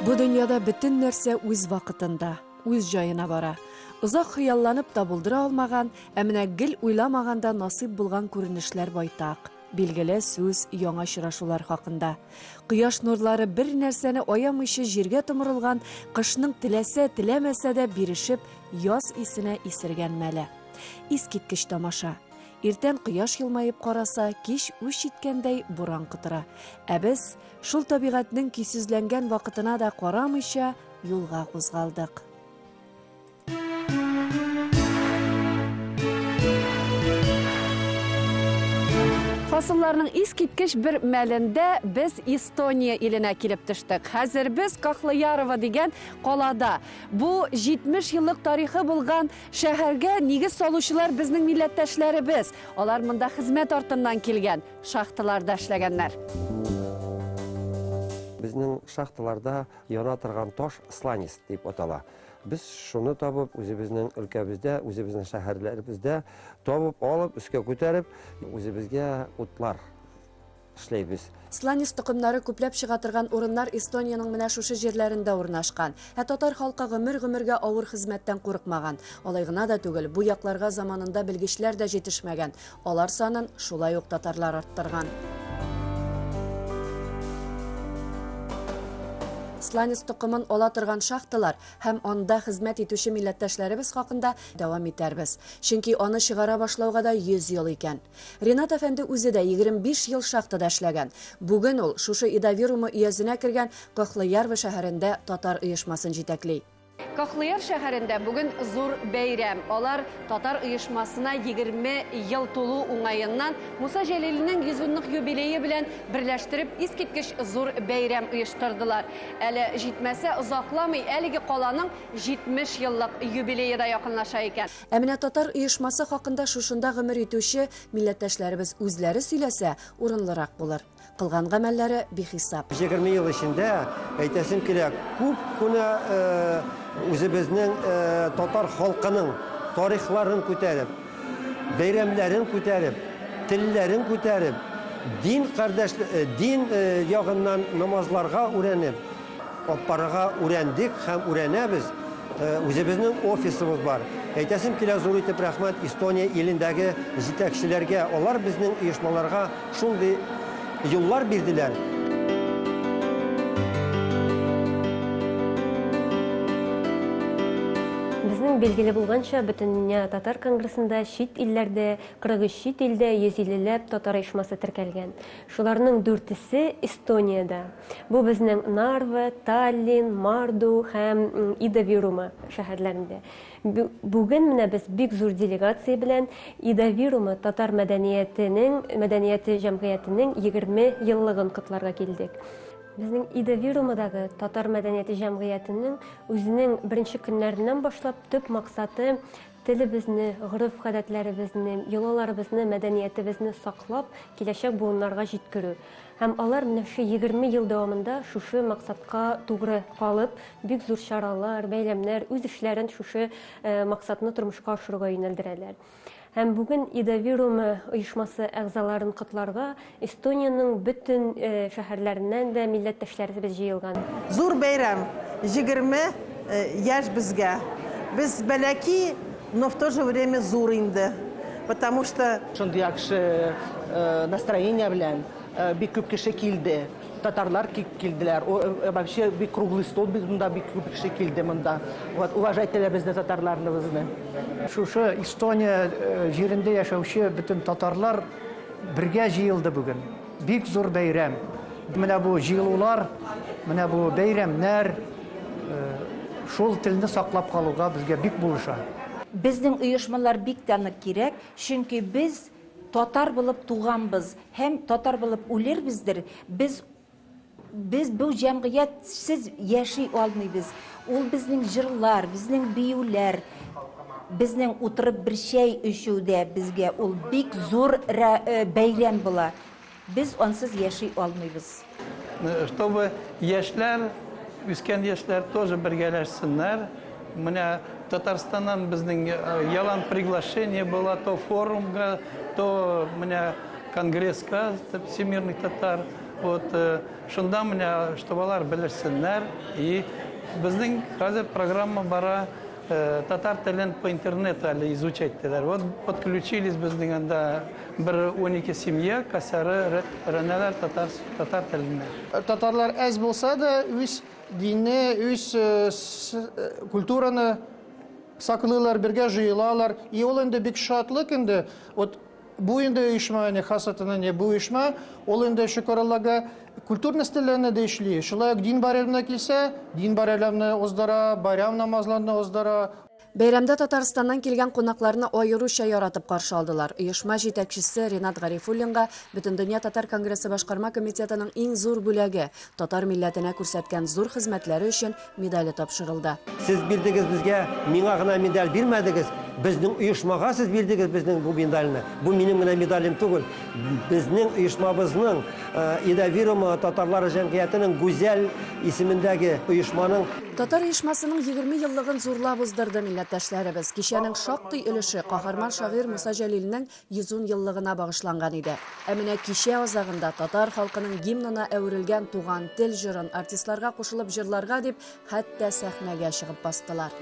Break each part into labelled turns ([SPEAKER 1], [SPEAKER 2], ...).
[SPEAKER 1] Бу дөньяда бөтен нәрсә үз вакытында, үз җаена бара. Озак хыялланып та булдыра алмаган, ә менә гел уйламаганда насыйп булган күренешләр байтак. Билгеле, сүз яңа очрашулар хакында. Кояш нурлары бер нәрсәне аямыйча җиргә томырылган, кышның теләсә, теләмәсә дә бирешеп, яз исенә исергән мәле. Искиткеч тамаша. Иртән кояш елмаеп караса, кич үч иткәндәй буран котыра. Ә без, шул табигатьнең көйсезләнгән вакытына да карамыйча, юлга кузгалдык. Фасылларның искиткеч бер мәлендә без Эстония иленә килеп төштек. Хәзер без Кахлыярова дигән калада. Бу 70 еллык тарихы булган шәһәргә нигез салучылар безнең милләттәшләребез. Алар монда хезмәт артыннан килгән, шахталарда эшләгәннәр.
[SPEAKER 2] Безнең шахталарда яна торган таш сланец дип атала. Без шуны табып, үзебезнең өлкәбездә, үзебезнең шәһәрләребездә табып алып, өскә күтәреп, үзебезгә утлар эшләйбез.
[SPEAKER 1] Сланец токымнары күпләп чыга торган урыннар Эстониянең менә шушы җирләрендә урнашкан. Ә татар халкы гомер-гомергә авыр хезмәттән курыкмаган. Алай гына да түгел, бу якларга заманында белгечләр дә җитешмәгән. Алар санын шулай ук татарлар арттырган. Сланец токымын ала торган шахталар һәм анда хезмәт итүче милләттәшләребез хакында дәвам итәрбез. Чөнки аны чыгара башлауга да 100 ел икән. Ринат әфәнде үзе дә 25 ел шахтада эшләгән. Бүген ул шушы Ида-Вирума өязенә кергән Кохлы-Ярве шәһәрендә татар оешмасын җитәкли. Кохлы-Яр шәһәрендә бүген зур бәйрәм. Алар татар оешмасына 20 ел тулу уңаеннан Муса Җәлилнең 110 юбилее белән берләштереп искиткеч зур бәйрәм оештырдылар. Әле җитмәсә озакламый әлеге каланың 70 еллык юбилее да якынлаша икән. Ә менә татар оешмасы хакында шушында гомер итүче милләттәшләребез үзләре сөйләсә, урынлырак булыр. Кылган гамәлләре бихисап.
[SPEAKER 2] 20 ел эчендә, әйтәсем килә, күп кенә үзебезнең татар халкының тарихларын күтәреп, бәйрәмнәрен күтәреп, телләрен күтәреп, дин кардәш, дин ягыннан намазларга үрәнеп, аппарага үрәндек һәм үрәнәбез. Үзебезнең офисыбыз бар. Әйтәсем килә, зур итеп рәхмәт Эстония илендәге җитәкчеләргә. Алар безнең оешмаларга шундый юллар бирделәр.
[SPEAKER 3] Безнең билгеле булганча, Бөтендөнья татар конгрессында чит илләрдә, 43 чит илдә 150 ләп татар оешмасы теркәлгән. Шуларның дүртесе Эстониядә. Бу безнең Нарва, Таллин, Марду һәм Ида-Вирума шәһәрләрендә. Бүген менә без бик зур делегация белән Ида-Вирума татар мәдәниятенең мәдәнияте җәмгыятенең 20 еллыгын котларга килдек. Безнең Ида-Вирумадагы татар мәдәнияте җәмгыятенең үзенең беренче көннәреннән башлап төп максаты телебезне, гореф-гадәтләребезне, йолаларыбызны, мәдәниятебезне саклап, киләчәк буыннарга җиткерү. Һәм алар менә шушы 20 ел дәвамында шушы максатка тугры калып, бик зур чаралар, бәйрәмнәр, үз эшләрен шушы максатны тормышка ашыруга юнәлдерәләр. Һәм бүген Ида-Вирума оешмасы әгъзаларын котларга Эстониянең бөтен шәһәрләреннән дә милләттәшләребез җыелган.
[SPEAKER 4] Зур бәйрәм, 20 яшь безгә. Без бәләки, но в то же время зур инде. Потому что
[SPEAKER 5] Шундый яхшы настроение белән бик күп кеше килде. Татарлар килделәр. Вообще бик круглый стол без монда бик күп кеше килде монда. Вот уважать итәләр безне татарларны.
[SPEAKER 6] Шушы Эстония җирендә яшәүче бөтен татарлар бергә җыелды бүген. Бик зур бәйрәм. Менә бу җыелулар, менә бу бәйрәмнәр шул телне саклап калуга безгә бик булыша.
[SPEAKER 7] Безнең оешмалар бик тә нык кирәк, чөнки без татар булып туганбыз һәм татар булып үлербездер. Без бу җәмгыятьсез яши алмыйбыз. Ул безнең җырлар, безнең биюләр, безнең утырып бер чәй эчү дә безгә ул бик зур бәйрәм була. Без ансыз яши алмыйбыз.
[SPEAKER 8] Чтобы яшьләр, үскән яшьләр тоже бергәләшсеннәр. Менә Татарстаннан безнең ялан приглашение была то форумга, то менә конгресска Всемирных татар. Вот шунда менә, чтобы алар белерсеннәр. И безнең хәзер программа бара, татар телен по интернету әле изучать итәләр. Вот подключились безнең анда бер 12 семья, касары өйрәнәләр татар теленә.
[SPEAKER 9] Татарлар әз булса да, үз динне, үз культураны саклыйлар, бергә җыелалар. И ул инде бик шатлык инде. Вот бу инде оешма, не хасатына не бу оешма, ул инде шөкер Аллага культур мәсьәләләренә дә эшли. Шулай ук дин байрамына килсә, дин байрамны уздыра, байрам намазларны уздыра.
[SPEAKER 1] Бәйрәмдә Татарстаннан килгән кунакларны аеруча яратып каршы алдылар. Оешма җитәкчесе Ринат Гарифуллинга Бөтендөнья татар конгрессы башкарма комитетының иң зур бүләге, татар милләтенә күрсәткән зур хезмәтләре өчен медале тапшырылды.
[SPEAKER 2] Сез бирдегез безгә, миңа гына медаль бирмәдегез, безнең оешмага сез бирдегез безнең бу медальне. Бу минем генә медалем түгел. Безнең оешмабызның Ида-Вирума татарлары җәмгыятенең Гүзәл исемендәге оешманың.
[SPEAKER 1] Татар оешмасының 20 еллыгын зурлап уздырды милләттәшләребез. Кичәнең шактый өлеше каһарман шагыйрь Муса Җәлилнең 110 еллыгына багышланган иде. Ә менә кичә азагында татар халкының гимнына әверелгән Туган тел җырын артистларга кушылып җырларга дип хәтта сәхнәгә чыгып бастылар.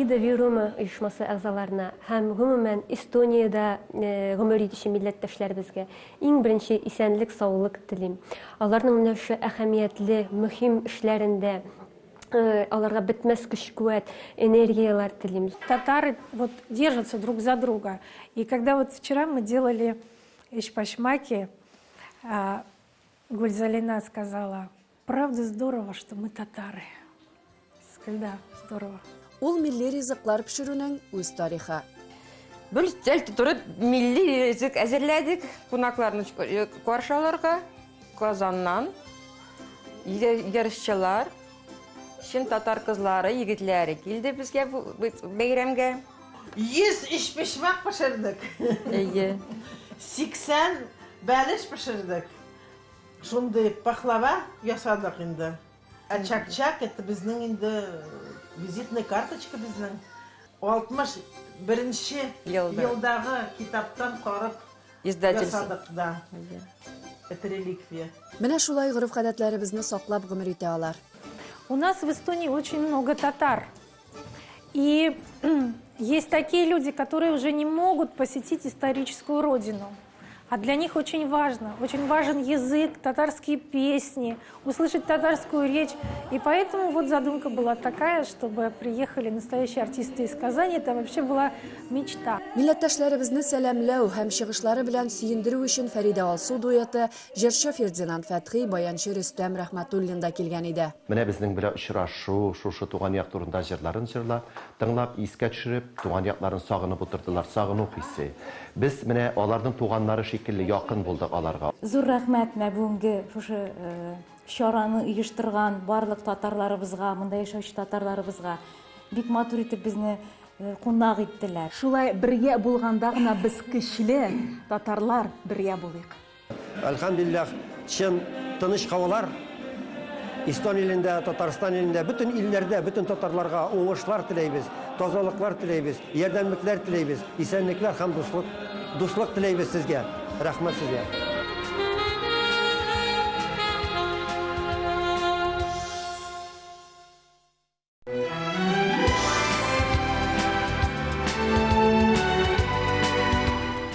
[SPEAKER 3] Ида-Вирума оешмасы әгъзаларына һәм гомумән Эстониядә гомер итүче милләттәшләребезгә иң беренче исәнлек, саулык телим. Аларның менә шушы әһәмиятле, мөһим эшләрендә аларга бетмәс көч-куәт, энергияләр телим.
[SPEAKER 10] Татары вот держатся друг за друга. И когда вот вчера мы делали эчпочмаки, Гульзалина сказала: правда здорово, что мы татары. Сказала, да, здорово.
[SPEAKER 1] Ул милли ризыклар пешерүнең үз тарихы.
[SPEAKER 11] Бер өстәл тутырып милли ризык әзерләдек кунакларны каршы алырга. Казаннан ярышчылар, чын татар кызлары, егетләре килде безгә бу бәйрәмгә.
[SPEAKER 4] 100 өчпочмак пешердек.
[SPEAKER 11] Әйе.
[SPEAKER 4] 80 бәлеш пешердек. Шундый пахлава ясадык инде. Ә чак-чак это безнең инде визитная карточка безнең. 61 елдагы китаптан карап ясадык, да. Это реликвия.
[SPEAKER 1] Менә шулай гореф-гадәтләребезне саклап гомер итә алар.
[SPEAKER 10] У нас в Эстонии очень много татар. И есть такие люди, которые уже не могут посетить историческую родину. А для них очень важно, очень важен язык, татарские песни, услышать татарскую речь. И поэтому вот задумка была такая, чтобы приехали настоящие артисты из Казани. Это вообще была мечта.
[SPEAKER 1] Милләттәшләребезне сәламләү һәм чыгышлары белән сөендерү өчен Фәридә Алсу дуэты, җырчы Фердинанд Фәтхи, баянчы Рөстәм Рәхмәтуллин да килгән иде.
[SPEAKER 12] Менә безнең белән очрашу, шушы туган як турында җырларын җырлап, тыңлап, искә төшереп, туган якларын сагынып утырдылар, сагыну хисе. Без менә аларның туганнары шикелле якын булдык аларга.
[SPEAKER 13] Зур рәхмәт менә бүгенге шушы чараны оештырган барлык татарларыбызга, монда яшәүче татарларыбызга. Бик матур итеп безне кунак иттеләр.
[SPEAKER 14] Шулай бергә булганда гына без көчле татарлар бергә булыйк.
[SPEAKER 2] Әлхәмдүлилләһ, чын тыныч һавалар Эстон илендә, Татарстан илендә, бөтен илләрдә, бөтен татарларга уңышлар теләйбез, тазалыклар теләйбез, ярдәмлекләр теләйбез, исәнлекләр һәм дуслык, дуслык теләйбез сезгә. Рәхмәт сезгә.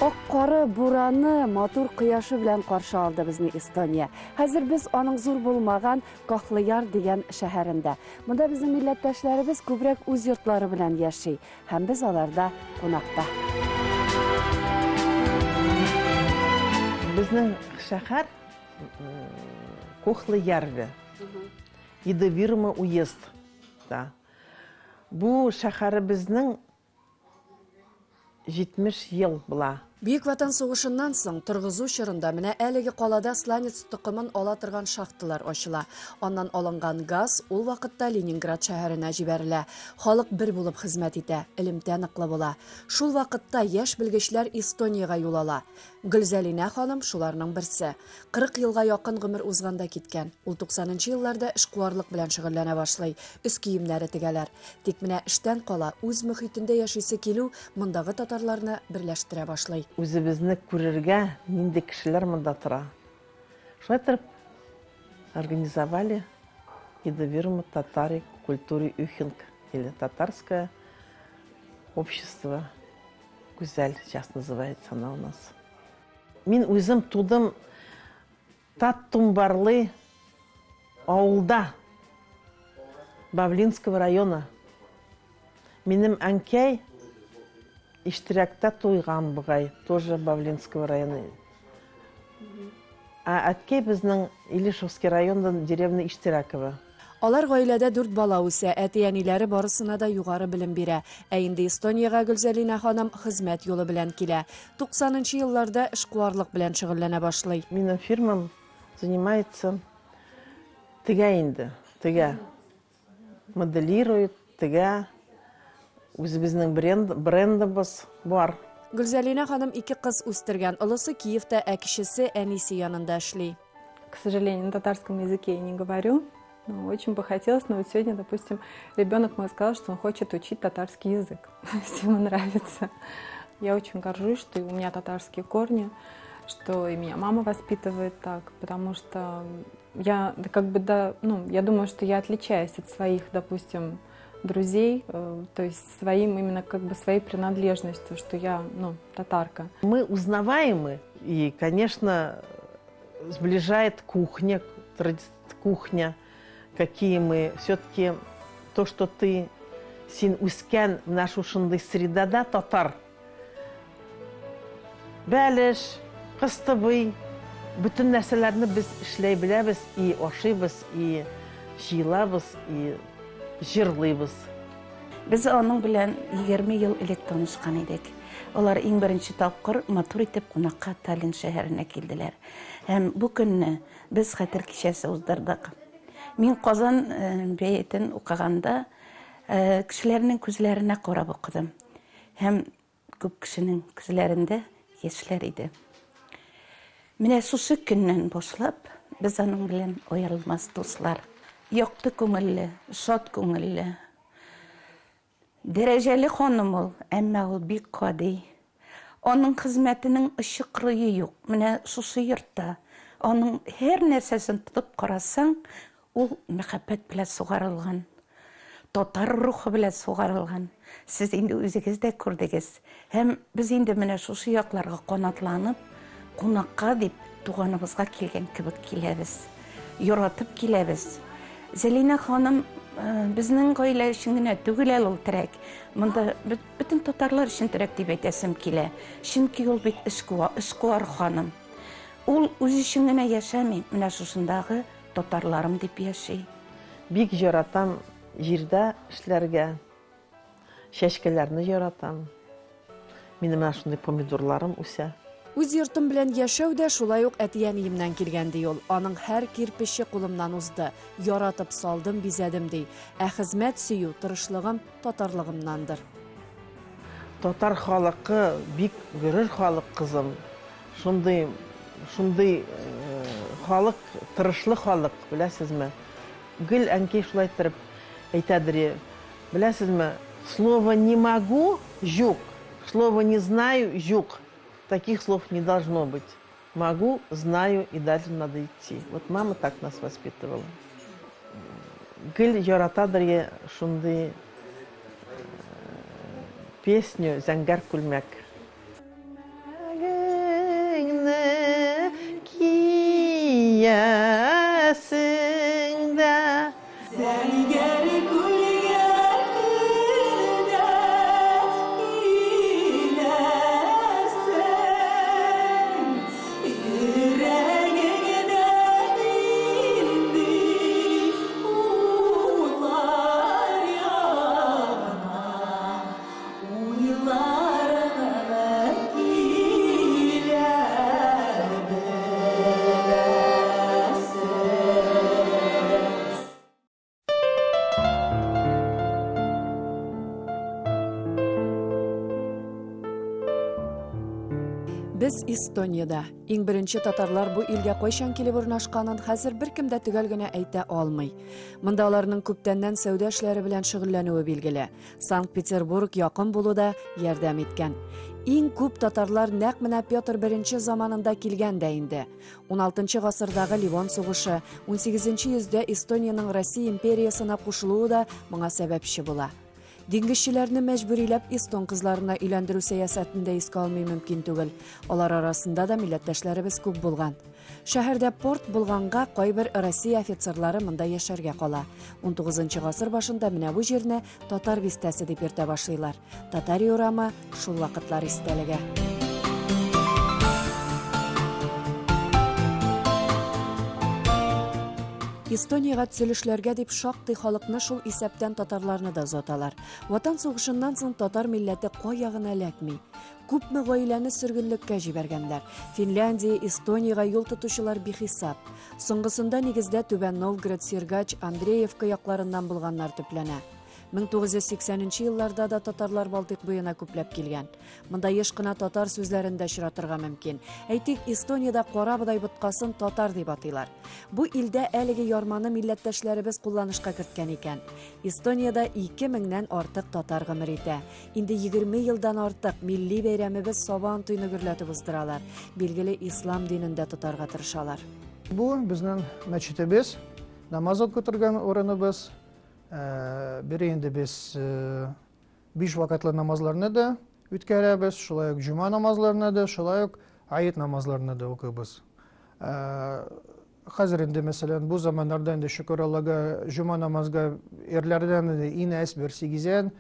[SPEAKER 1] Ак кары бураны матур кояшы белән каршы алды безне Эстония. Хәзер без аның зур булмаган Кохлыяр дигән шәһәрендә. Монда безнең милләттәшләребез күбрәк үз йортлары белән яши һәм без аларда кунакта.
[SPEAKER 4] Безнең шәһәр Кохлыярве. Ида-Вирума уезд. Да. Бу шәһәребезнең
[SPEAKER 5] 70 ел була.
[SPEAKER 1] Бөек Ватан сугышыннан соң торгызу чорында менә әлеге калада сланец токымын ала торган шахталар ачыла. Аннан алынган газ ул вакытта Ленинград шәһәренә җибәрелә. Халык бер булып хезмәт итә, элемтә ныклы була. Шул вакытта яшь белгечләр Эстониягә юл ала. Гөлзәлинә ханым шуларның берсе. 40 елга якын гомер узганда киткән. Ул 90 елларда эшкуарлык белән шөгыльләнә башлый. Өс киемнәре тегәләр. Тик менә эштән кала үз мөхитендә яшисе килү мондагы татарларны берләштерә башлый.
[SPEAKER 5] Үзебезне күрергә нинди кешеләр монда тора. Шулай итеп организовали Ида-Вирумаа татари культуры Юхинг или татарское общество Гүзәл сейчас называется она у нас. Мин үзем тудым Таттумбарлы авылда Бавлинского района. Минем әнкәй Иштирәктә туйган бугай, тоже Бавлинского района. Ә әткәй безнең Илишевский райондан деревня Иштирәково.
[SPEAKER 1] Алар гаиләдә 4 бала үсә, әти-әниләре барысына да югары белем бирә. Ә инде Эстониягә Гөлзәлинә ханым хезмәт юлы белән килә. 90 елларда эшкуарлык белән шөгыльләнә башлый.
[SPEAKER 5] Минем фирмам занимается тегә инде, тегә. Моделирует, тегә. Үзебезнең брендыбыз бар.
[SPEAKER 1] Гөлзәлинә ханым 2 кыз үстергән. Олысы Киевта, ә кечесе әнисе янында эшли.
[SPEAKER 15] К сожалению, на татарском языке я не говорю. Но очень бы хотелось, но вот сегодня, допустим, ребенок мой сказал, что он хочет учить татарский язык. Ему нравится. Я очень горжусь, что у меня татарские корни, что и меня мама воспитывает так, потому что я, да, как бы, да, ну, я думаю, что я отличаюсь от своих, допустим, друзей, то есть своим именно как бы своей принадлежностью, что я, ну, татарка.
[SPEAKER 5] Мы узнаваемы, и, конечно, сближает кухня, кухня, какие мы все-таки, то, что ты син үскән менә шушындый средада татар. Бәлеш, кыстыбый, бөтен нәрсәләрне без эшләй беләбез, и ашыйбыз, и җыелабыз, и җырлыйбыз.
[SPEAKER 16] Без аның белән 20 ел элек танышкан идек. Алар иң беренче тапкыр матур итеп кунакка Таллин шәһәренә килделәр. Һәм бу көнне без хәтер кичәсе уздырдык. Мин Казан бәетен укыганда кешеләрнең күзләренә карап укыдым. Һәм күп кешенең күзләрендә яшьләр иде. Менә шушы көннән башлап без аның белән аерылмас дуслар. Якты күңелле, шат күңелле. Дәрәҗәле ханым ул, әмма ул бик гади. Аның хезмәтенең очы кырые юк. Менә шушы йортта аның һәр нәрсәсен тотып карасаң, ул мәхәббәт белән сугарылган, татар рухы белән сугарылган. Сез инде үзегез дә күрдегез. Һәм без инде менә шушы якларга канатланып, кунакка дип туганыбызга килгән кебек киләбез. Яратып киләбез. Зәлинә ханым безнең гаилә өчен генә түгел әле ул терәк. Монда бөтен татарлар өчен терәк дип әйтәсем килә. Чөнки ул бит эшкуар ханым. Ул үз өчен генә яшәми, менә шушындагы татарларым дип яши.
[SPEAKER 5] Бик яратам җирдә эшләргә, чәчкәләрне яратам. Минем менә шундый помидорларым үсә.
[SPEAKER 1] Үз йортым белән яшәү дә шулай ук әти-әниемнән килгән, ди ул. Аның һәр кирпече кулымнан узды. Яратып салдым, бизәдем, ди. Ә хезмәт сөю, тырышлыгым татарлыгымнандыр.
[SPEAKER 5] Татар халкы бик горур халык, кызым. Шундый, шундый халык, тырышлы халык, беләсезме? Гел әнкәй шулай иттереп әйтәдер, беләсезме? Слово не могу юк, слово не знаю юк. Таких слов не должно быть. Могу, знаю и дальше надо идти. Вот мама так нас воспитывала. Гел яратадыр я шундый песню «Зәңгәр күлмәк». Киясең дә.
[SPEAKER 17] Зәңгәр күлмәк киләсең, йөрәгеңдә нинди уйлар яна, уйларыңны
[SPEAKER 1] Без Эстониядә. Иң беренче татарлар бу илгә кайчан килеп урнашканын хәзер беркем дә төгәл генә әйтә алмый. Монда аларның күптәннән сәүдә эшләре белән шөгыльләнүе билгеле. Санкт-Петербург якын булу да ярдәм иткән. Иң күп татарлар нәкъ менә Петр I заманында килгән дә инде. 16 гасырдагы Ливон сугышы, 18 йөздә Эстониянең Россия империясенә кушылуы да моңа сәбәпче була. Диңгезчеләрне мәҗбүриләп эстон кызларына өйләндерү сәясәтен дә искә алмый мөмкин түгел. Алар арасында да милләттәшләребез күп булган. Шәһәрдә порт булганга кайбер Россия офицерлары монда яшәргә кала. 19 гасыр башында менә бу җирне Татар бистәсе дип йөртә башлыйлар. Татария урамы шул вакытлар истәлеге. Эстониягә төзелешләргә дип шактый халыкны, шул исәптән татарларны да озаталар. Ватан сугышыннан соң татар милләте кая гына эләкми. Күпме гаиләне сөргенлеккә җибәргәннәр. Финляндия, Эстониягә юл тотучылар бихисап. Соңгысында нигездә Түбән Новгород, Сергач, Андреевка якларыннан булганнар төпләнә. 1980 нче елларда да татарлар Балтыйк буена күпләп килгән. Монда еш кына татар сүзләрен дә очратырга мөмкин. Әйтик, Эстониядә карабодай боткасын татар дип атыйлар. Бу илдә әлеге ярманы милләттәшләребез кулланышка керткән икән. Эстониядә 2 меңнән артык татар гомер итә. Инде 20 елдан артык милли бәйрәмебез Сабан туйны гөрләтеп уздыралар. Билгеле, ислам динен дә тотарга тырышалар.
[SPEAKER 9] Бу безнең мәчетебез, намаз укый торган урыныбыз. Бире инде без биш вакытлы намазларны да үткәрәбез, шулай ук җома намазларны да, шулай ук ает намазларны да укыйбыз. Хәзер инде, мәсәлән, бу заманнарда инде шөкер Аллага, җома намазга ирләрдән инде иң әз бер сигезән,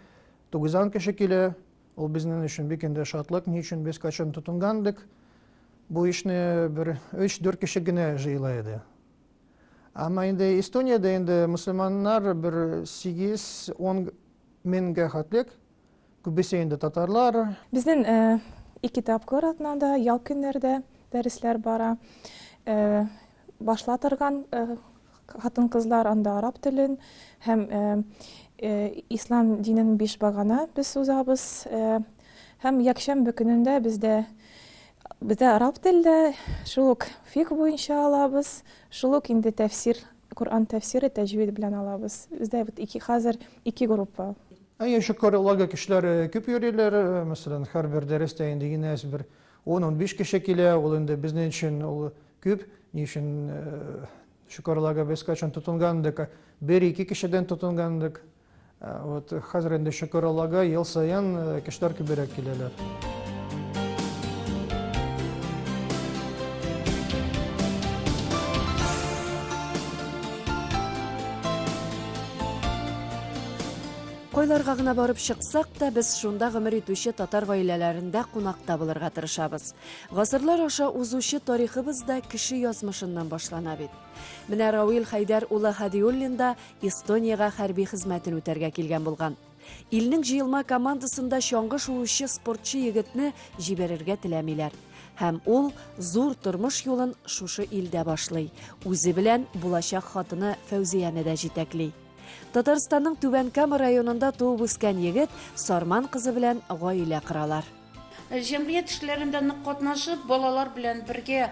[SPEAKER 9] тугызан кеше килә. Ул безнең өчен бик инде шатлык. Ни өчен без кайчан тотынгандык, бу эшне бер өч-дүрт кеше генә җыела иде. Әмма инде Эстониядә инде мөселманнар бер 8-10 меңгә хәтлек, күбесе инде татарлар.
[SPEAKER 15] Безнең ике тапкыр атнада, ял көннәрдә дәресләр бара. Башла торган хатын-кызлар анда араб телен һәм ислам динен биш багана без узабыз. Һәм якшәмбе көнендә бездә бездә араб телдә шул ук фикх буенча алабыз, шул ук инде тәфсир, Коръән тәфсире тәҗвид белән алабыз. Бездә вот ике хәзер ике группа.
[SPEAKER 9] Әйе, шөкер, Аллага кешеләр күп йөриләр. Мәсәлән, һәрбер дәрестә инде генә бер 10-15 кеше килә, ул инде безнең өчен ул күп. Ни өчен шөкер Аллага без кайчан тотынгандык, бер-ике кешедән тотынгандык. Вот хәзер инде шөкер Аллага ел саен кешеләр күбрәк киләләр.
[SPEAKER 1] Кайларга гына барып чыксак та, без шунда гомер итүче татар гаиләләрендә кунакта булырга тырышабыз. Гасырлар аша узучы тарихыбыз да кеше язмышыннан башлана бит. Менә Рауил Хәйдәр улы Һадиуллин да Эстониягә хәрби хезмәтен үтәргә килгән булган. Илнең җыелма командасында чаңгы шуучы спортчы егетне җибәрергә теләмиләр. Һәм ул зур тормыш юлын шушы илдә башлый. Үзе белән булачак хатыны Фәүзияне дә җитәкли. Татарстанның Түбән Кама районында туып үскән егет Сарман кызы белән гаилә коралар.
[SPEAKER 18] Җәмгыять эшләрендә нык катнашып, балалар белән бергә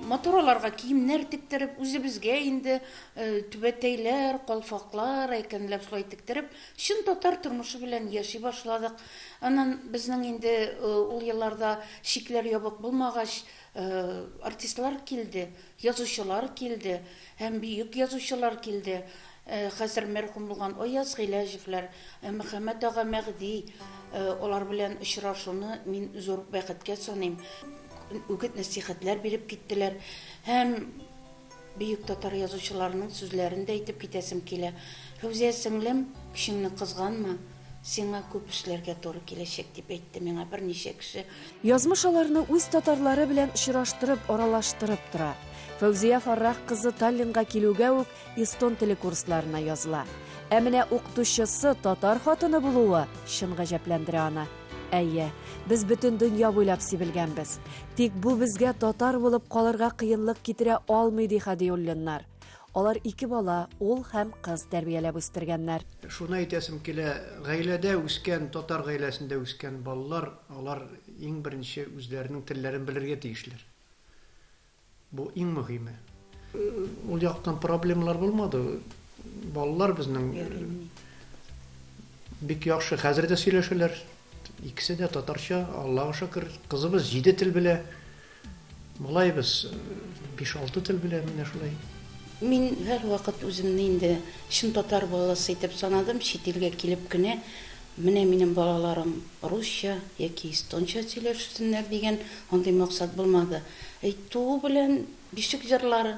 [SPEAKER 18] матур аларга киемнәр тектереп, үзебезгә инде түбәтәйләр, калфаклар әйкәнләп шулай тектереп, чын татар тормышы белән яши башладык. Аннан безнең инде ул елларда чикләр ябык булмагач, артистлар килде, язучылар килде һәм бөек язучылар килде. Хәзер мәрхүм булган Аяз Гыйләҗевләр, Мөхәммәт ага Мәгъди, алар белән очрашуны мин зур бәхеткә саныйм. Үгет-нәсыйхәтләр биреп киттеләр. Һәм бөек татар язучыларының сүзләрен дә әйтеп китәсем килә. Фәүзия сеңлем, көчеңне кызганма, сиңа күп эшләргә туры киләчәк, дип әйтте миңа берничә кеше.
[SPEAKER 1] Язмыш аларны үз татарлары белән очраштырып, аралаштырып тора. Фәүзия Фаррах кызы Таллинга килүгә үк эстон теле курсларына языла. Ә менә укытучысы татар хатыны булуы чын гаҗәпләндерә аны. Әйе, без бөтен дөнья буйлап сибелгәнбез. Тик бу безгә татар булып калырга кыенлык китерә алмый, ди Хадиуллиннар. Алар ике бала, ул һәм кыз тәрбияләп үстергәннәр.
[SPEAKER 6] Шуны әйтәсем килә, гаиләдә үскән, татар гаиләсендә үскән балалар, алар иң беренче үзләренең телләрен белергә тиешләр. Бу иң мөһиме. Ул яктан проблемалар булмады. Балалар безнең бик яхшы хәзер дә сөйләшәләр. Икесе дә татарча, Аллага шөкер. Кызыбыз җиде тел белә. Малаебыз 5-6 тел белә, менә шулай.
[SPEAKER 18] Мин һәрвакыт үземне инде чын татар баласы итеп санадым, чит илгә килеп кенә, менә минем балаларым русча яки эстонча сөйләшсеннәр дигән андый максат булмады. Әй, туу белән бишек җырлары,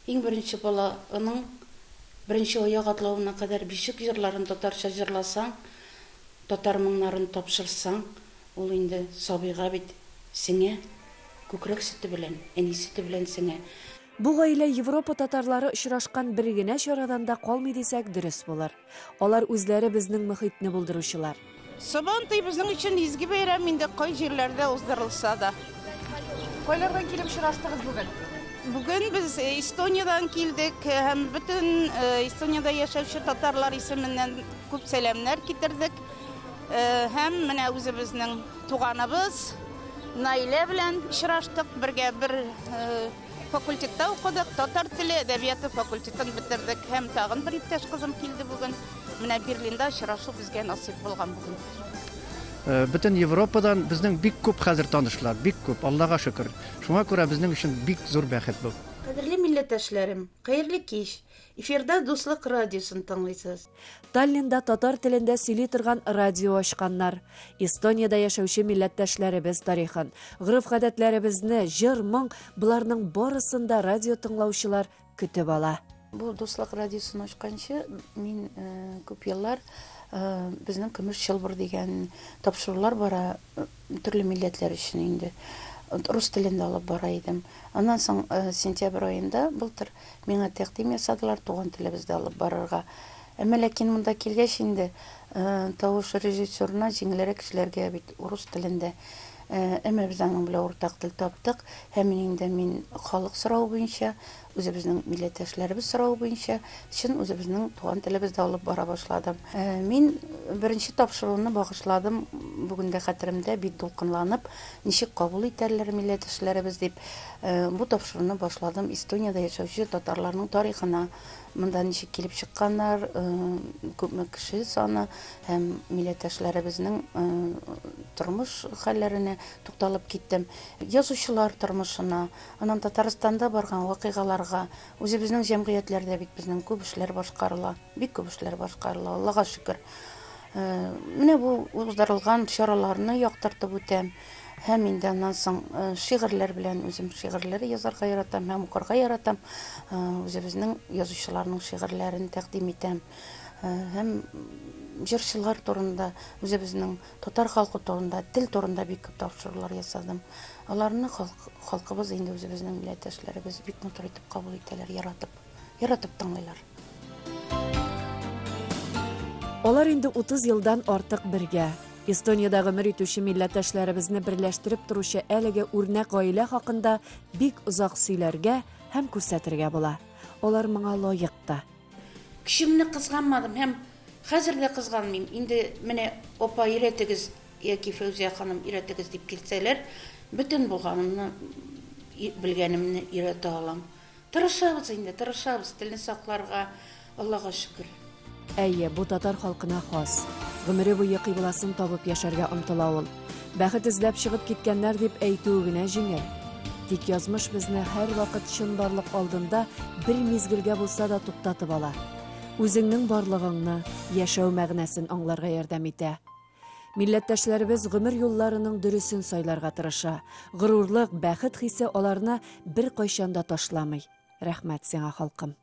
[SPEAKER 18] иң беренче баланың беренче аяк атлавына кадәр бишек җырларын татарча җырласаң, татар моңнарын тапшырсаң, ул инде сабыйга бит сеңә, күкрәк сөте белән, әни сөте белән сеңә.
[SPEAKER 1] Бу гаилә Европа татарлары очрашкан бер генә чарадан да калмый дисәк, дөрес булыр. Алар үзләре безнең мохитне булдыручылар.
[SPEAKER 19] Сабантуй безнең өчен изге бәйрәм инде, кай җирләрдә уздырылса да.
[SPEAKER 14] Кайлардан килеп очраштыгыз бүген?
[SPEAKER 19] Бүген без Эстониядән килдек һәм бөтен Эстониядә яшәүче татарлар исеменнән күп сәламнәр китердек. Һәм менә үзебезнең туганыбыз Наилә белән очраштык, бергә бер факультетта укыдык, татар теле, әдәбияты факультетын бетердек. Һәм тагын бер иптәш кызым килде бүген. Менә Берлинда очрашу безгә насыйп булган бүген.
[SPEAKER 6] Бөтен Европадан безнең бик күп хәзер танышлар, бик күп, Аллага шөкер. Шуңа күрә безнең өчен бик зур бәхет бу.
[SPEAKER 18] Кадерле милләттәшләрем, хәерле кич. Эфирда Дуслык радиосын тыңлыйсыз.
[SPEAKER 1] Таллинда татар телендә сөйли торган радио ачканнар. Эстониядә яшәүче милләттәшләребез тарихын, гореф-гадәтләребезне, җыр-моң, боларның барысын да радио тыңлаучылар көтеп ала.
[SPEAKER 18] Бу Дуслык радиосын ачканчы мин күп еллар безнең Көмеш чылбыр дигән тапшырулар бара, төрле милләтләр өчен инде. Рус телендә алып бара идем. Аннан соң сентябрь аенда былтыр миңа тәкъдим ясадылар туган телебездә алып барырга. Әмма ләкин монда килгәч инде тавыш режиссерына җиңелрәк эшләргә бит рус телендә. Әмма без аның белән уртак тел таптык. Һәм инде мин халык соравы буенча, үзебезнең милләттәшләребез соравы буенча чын үзебезнең туган телебездә алып бара башладым. Мин беренче тапшыруны багышладым, бүген дә хәтеремдә, бик дулкынланып, ничек кабул итәрләр милләттәшләребез дип. Бу тапшыруны башладым Эстониядә яшәүче татарларның тарихына, монда ничек килеп чыкканнар, күпме кеше саны һәм милләттәшләребезнең тормыш хәлләренә тукталып киттем. Язучылар тормышына, аннан Татарстанда барган вакыйгаларга, үзебезнең җәмгыятьләрдә бит безнең күп эшләр башкарыла, бик күп эшләр башкарыла, Аллага шөкер. Менә бу уздырылган чараларны яктыртып үтәм. Һәм инде аннан соң шигырьләр белән үзем шигырьләр язарга яратам һәм укырга яратам. Үзебезнең язучыларның шигырьләрен тәкъдим итәм. Һәм җырчылар турында, үзебезнең татар халкы турында, тел турында бик күп тапшырулар ясадым. Аларны халкыбыз инде үзебезнең милләттәшләребез бик матур итеп кабул итәләр, яратып, яратып тыңлыйлар.
[SPEAKER 1] Алар инде 30 елдан артык бергә. Эстониядә гомер итүче милләттәшләребезне берләштереп торучы әлеге үрнәк гаилә хакында бик озак сөйләргә һәм күрсәтергә була. Алар моңа лаек та.
[SPEAKER 18] Көчемне кызганмадым һәм хәзер дә кызганмыйм. Инде менә апа өйрәтегез яки Фәүзия ханым өйрәтегез дип килсәләр, бөтен булганымны, белгәнемне өйрәтә алам. Тырышабыз инде, тырышабыз телне сакларга, Аллага шөкер.
[SPEAKER 1] Әйе, бу татар халкына хас. Гомере буе кыйбласын табып яшәргә омтыла ул. Бәхет эзләп чыгып киткәннәр дип әйтүе генә җиңел. Тик язмыш безне һәрвакыт чынбарлык алдында бер мизгелгә булса да туктатып ала. Үзеңнең барлыгыңны, яшәү мәгънәсен аңларга ярдәм итә. Милләттәшләребез гомер юлларының дөресен сайларга тырыша. Горурлык, бәхет хисе аларны беркайчан да ташламый. Рәхмәт сиңа, халкым.